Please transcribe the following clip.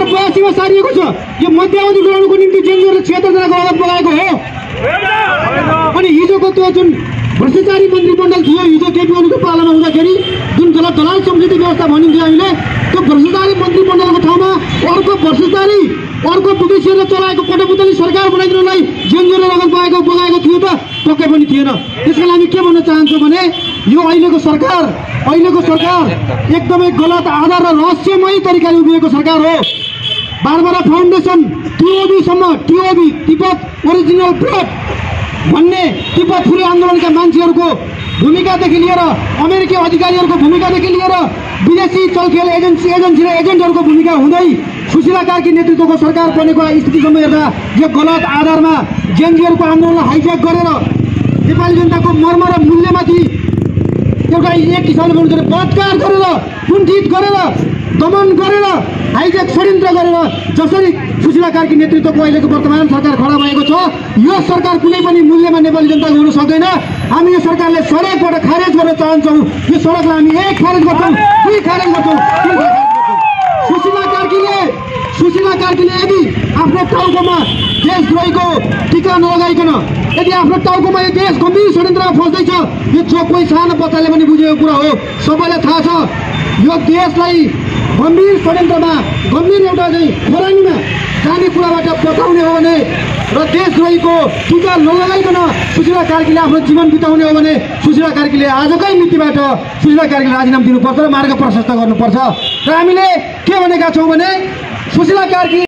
1982 मा सारिएको छ। यो मध्यावधि गराउनको निम्ति जेनजीले 76 जनाको अगत बगाएको हो। अनि हिजोको त्यो जुन भ्रष्टाचारी मन्त्रीमण्डल थियो, हिजो केपी ओलीको पालामा हुँदाखेरि जुन दलाल सम्झौता व्यवस्था भनिन्थ्यो हामीले, त्यो भ्रष्टाचारी मन्त्रीमण्डलको ठाउँमा अर्को भ्रष्टाचारी अर्को विदेशीहरूले चलाएको पटपुतली सरकार बनाइदिनलाई जेनजीले रगत बगाएको थियो त? पक्कै पनि थिएन। त्यसकारण हामी के भन्न चाहन्छौँ भने यो अहिलेको सरकार एकदमै गलत आधार र रहस्यमय तरिकाले उभिएको सरकार हो। Barbara foundation TOB Tibet original blood भन्ने तिब्बत फुले आन्दोलनका मान्छेहरूको भूमिकादेखि लिएर अमेरिकी अधिकारीहरूको भूमिकादेखि लिएर विदेशी चलखेल एजेन्सी र एजेन्टहरूको भूमिका हुँदै सुशीला कार्की नेतृत्वको सरकार बनेको स्थितिसम्म हेर्दा यो गलत आधारमा जेएनजीहरूको आन्दोलनलाई हाइज्याक गरेर नेपाली जनताको मर्म र मूल्यमाथि एउटा एक किसिमले भन्नु बलात्कार गरेर कुण्ठित गरेर दमन गरेर हाइज्याक षड्यन्त्र गरेर जसरी सुशीला कार्की नेतृत्वको अहिलेको वर्तमान सरकार खडा भएको छ, यो सरकार कुनै पनि मूल्यमा नेपाली जनताको हुन सक्दैन। हामी यो सरकारले सडकबाट खारेज गर्न चाहन्छौँ। यो सडकलाई हामी एक खारेज गर्छौँ, दुई खारेज गर्छौँ, तीन खारेज गर्छौँ। सुशीला कार्कीले यदि आफ्नो टाउकोमा देशद्रोहीको टीका नलगाइकन यदि आफ्नो टाउकोमा यो देश गम्भीर षड्यन्त्रमा फस्दैछ, यो जो कोही सानो बच्चाले पनि बुझेको कुरा हो, सबैलाई थाहा छ। यो देशलाई गम्भीर षड्यन्त्रमा गम्भीर एउटा चाहिँ खोरानीमा जाने कुराबाट बचाउने हो भने र देशद्रोहीको टीका नलगाइकन सुशीला कार्कीले आफ्नो जीवन बिताउने हो भने सुशीला कार्कीले आजकै मितिबाट सुशीला कार्कीले राजीनामा दिनुपर्छ र मार्ग प्रशस्त गर्नुपर्छ। र हामीले के भनेका छौँ भने सुशीला कार्की